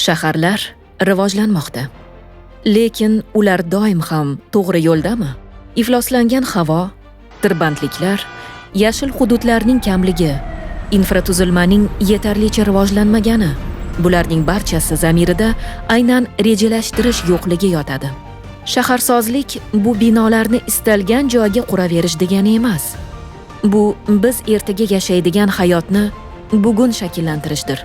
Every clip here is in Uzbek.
Shaharlar rivojlanmoqda. Lekin ular doim ham to'g'ri yo'ldami? Ifloslangan havo, tirbandliklar, yashil hududlarning kamligi, infratuzilmaning yetarlicha rivojlanmagani, bularning barchasi zamirida aynan rejalashtirish yo'qligi yotadi. Shaharsozlik bu binolarni istalgan joyga quraverish degani emas. Bu biz ertaga yashaydigan hayotni bugun shakllantirishdir.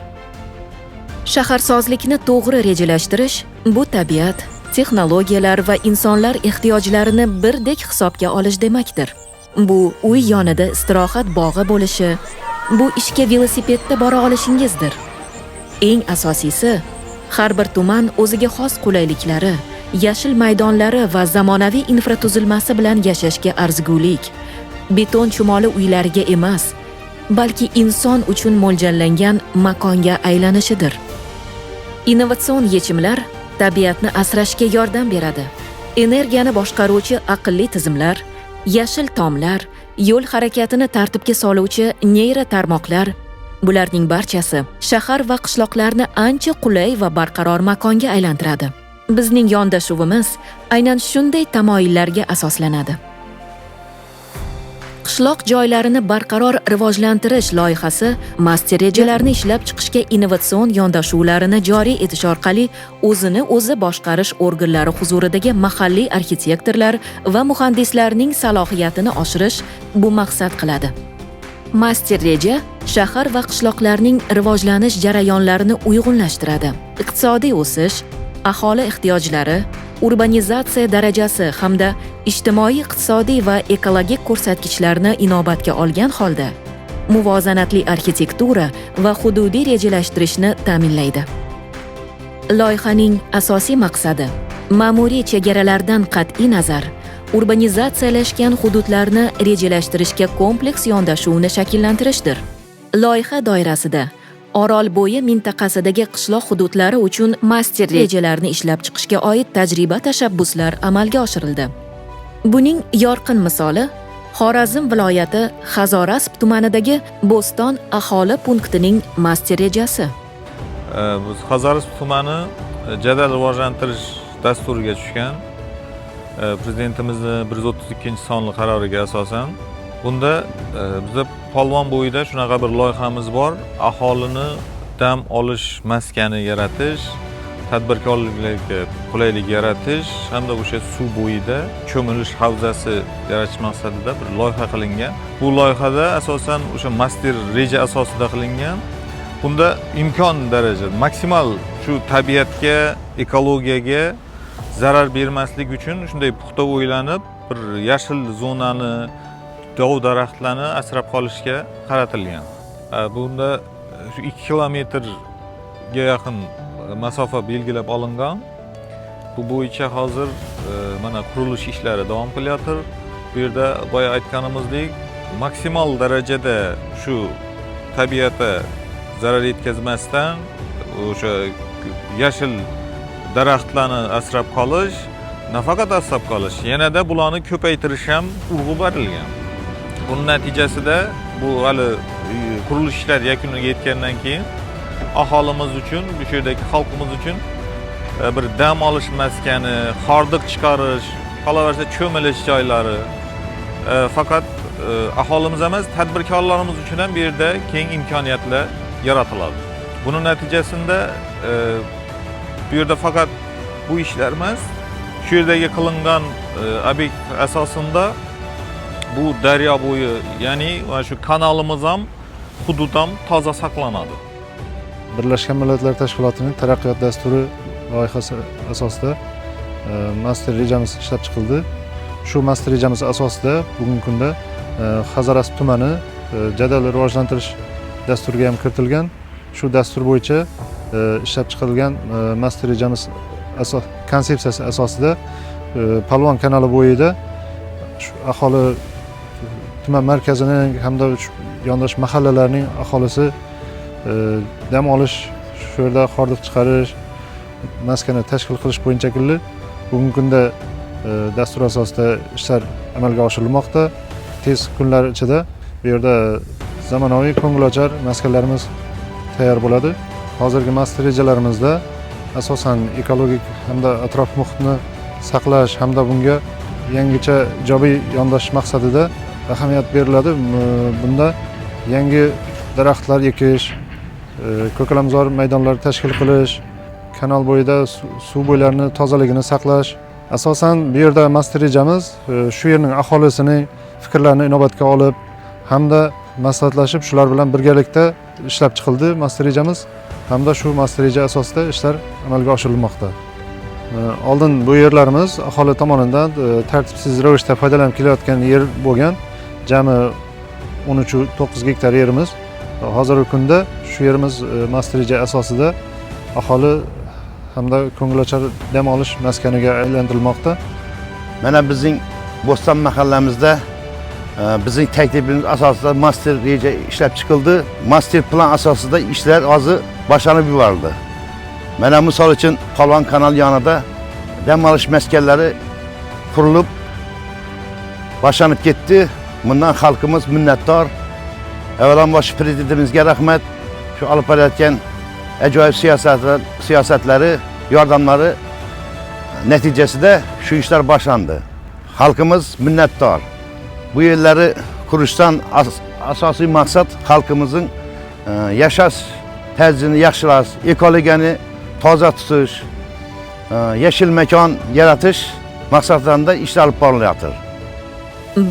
Shaharsozlikni to'g'ri rejalashtirish bu tabiat, texnologiyalar va insonlar ehtiyojlarini birdek hisobga olish demakdir. Bu uy yonida istirohat bog'i bo'lishi, bu ishga velosipedda bora olishingizdir. Eng asosiysi, har bir tuman o'ziga xos qulayliklari, yashil maydonlari va zamonaviy infratuzilmasi bilan yashashga arzigulik, beton chumoli uylariga emas, balki inson uchun mo'ljallangan makonga aylanishidir. Innovatsion yechimlar tabiatni asrashga yordam beradi. Energiyani boshqaruvchi aqlli tizimlar, yashil tomlar, yo'l harakatini tartibga soluvchi neyro tarmoqlar, bularning barchasi shahar va qishloqlarni ancha qulay va barqaror makonga aylantiradi. Bizning yondashuvimiz aynan shunday tamoyillarga asoslanadi. Qishloq joylarini barqaror rivojlantirish loyihasi master rejalarni ishlab chiqishga innovatsion yondashuvlarini joriy etish orqali o'zini o'zi boshqarish organlari huzuridagi mahalliy arxitektorlar va muhandislarning salohiyatini oshirish bu maqsad qiladi. Master reja shahar va qishloqlarning rivojlanish jarayonlarini uyg'unlashtiradi. Iqtisodiy o'sish, aholi ehtiyojlari, urbanizatsiya darajasi hamda ijtimoiy-iqtisodiy va ekologik ko'rsatkichlarni inobatga olgan holda muvozanatli arxitektura va hududiy rejalashtirishni ta'minlaydi. Loyihaning asosiy maqsadi ma'muriy chegaralardan qat'iy nazar urbanizatsiyalashgan hududlarni rejalashtirishga kompleks yondashuvni shakllantirishdir. Loyiha doirasida Orolbo'yi mintaqasidagi qishloq hududlari uchun master rejalarni ishlab chiqishga oid tajriba tashabbuslar amalga oshirildi. Buning yorqin misoli Xorazm viloyati Hazorasp tumanidagi Bo'ston aholi punktining master rejasi. Biz Hazorasp tumani jadal rivojlantirish dasturiga tushgan. Prezidentimizni 132-sonli qaroriga asosan bunda bizda Polvon bo'yida shunaqa bir loyihamiz bor: aholini dam olish maskani yaratish, tadbirkorlikka qulaylik yaratish hamda o'sha suv bo'yida cho'milish havzasi yaratish maqsadida bir loyiha qilingan. Bu loyihada asosan o'sha master reja asosida qilingan. Bunda imkon darajada maksimal shu tabiatga, ekologiyaga zarar bermaslik uchun shunday puxta o'ylanib, bir yashil zonani, dov daraxtlarni asrab qolishga qaratilgan. Bunda shu 2 kilometrga yaqin masofa belgilab olingan. Bu bo'yicha hozir mana qurilish ishlari davom qilyapti. Bu yerda boya aytganimizdek, maksimal darajada shu tabiatga zarar yetkazmasdan o'sha yashil daraxtlarni asrab qolish, nafaqat asrab qolish, yanada bularni ko'paytirish ham urg'u berilgan. Buni natijasida bu hali qurilish ishlari yakuniga yetgandan keyin aholimiz uchun, bu yerdagi xalqimiz uchun bir dam olish maskani, hordiq chiqarish, qolaversa cho'milish joylari, faqat aholimiz emas, tadbirkorlarimiz uchun ham bu yerda keng imkoniyatlar yaratiladi. Buni natijasida bu yerda faqat bu ishlar emas, shu yerdagi qilingan obyekt asosida bu daryo bo'yi, ya'ni mana shu kanalimiz ham, hudud ham toza saqlanadi. Birlashgan Millatlar Tashkilotining taraqqiyot dasturi loyihasi asosida master rejamiz ishlab chiqildi. Shu master rejamiz asosida bugungi kunda Hazorasp tumani jadal rivojlantirish dasturiga ham kiritilgan. Shu dastur bo'yicha ishlab chiqilgan master rejamiz konsepsiyasi asosida Polvon kanali bo'yida shu aholi, tuman markazining hamda shu yondosh mahallalarning aholisi dam olish, shu yerda hordiq chiqarish maskani tashkil qilish bo'yicha bugungi kunda dastur asosida ishlar amalga oshirilmoqda. Tez kunlar ichida bu yerda zamonaviy ko'ngilochar maskanlarimiz tayyor bo'ladi. Hozirgi master rejalarimizda asosan ekologik hamda atrof muhitni saqlash hamda bunga yangicha ijobiy yondashish maqsadida ahamiyat beriladi. Bunda yangi daraxtlar ekish, ko'kalamzor maydonlar tashkil qilish, kanal bo'yida suv bo'ylarini tozaligini saqlash. Asosan bu yerda master rejamiz shu yerning aholisining fikrlarini inobatga olib hamda maslahatlashib shular bilan birgalikda ishlab chiqildi master rejamiz hamda shu master reja asosida ishlar amalga oshirilmoqda. Oldin bu yerlarimiz aholi tomonidan tartibsiz ravishda foydalanib kelayotgan yer bo'lgan, jami 13,9 gektar yerimiz. Hozirgi kunda shu yerimiz master reja asosida aholi hamda ko'ngilochar dam olish maskaniga aylantirilmoqda. Mana bizning Bo'ston mahallamizda bizning taklifimiz asosida master reja ishlab chiqildi. Master plan asosida ishlar hozir boshlanib yuborildi. Mana misol uchun Polvon kanal yonida dam olish maskanlari qurilib boshlanib ketdi. Bundan xalqimiz minnatdor. Avvalambor prezidentimizga rahmat. Shu olib borayotgan ajoyib siyosatlari, yordamlari natijasida shu ishlar boshlandi. Xalqimiz minnatdor. Bu yerları qurishdan asosiy maqsad xalqimizning yashash tarzini yaxshilash, ekologiyani toza tutish, yashil makon yaratish maqsadlarida ishlar olib borilyapti.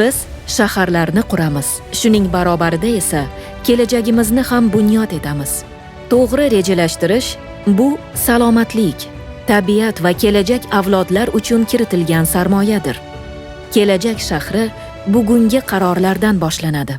Biz shaharlarni quramiz. Shuning barobarida esa kelajagimizni ham bunyod etamiz. To'g'ri rejalashtirish bu salomatlik, tabiat va kelajak avlodlar uchun kiritilgan sarmoyadir. Kelajak shahri bugungi qarorlardan boshlanadi.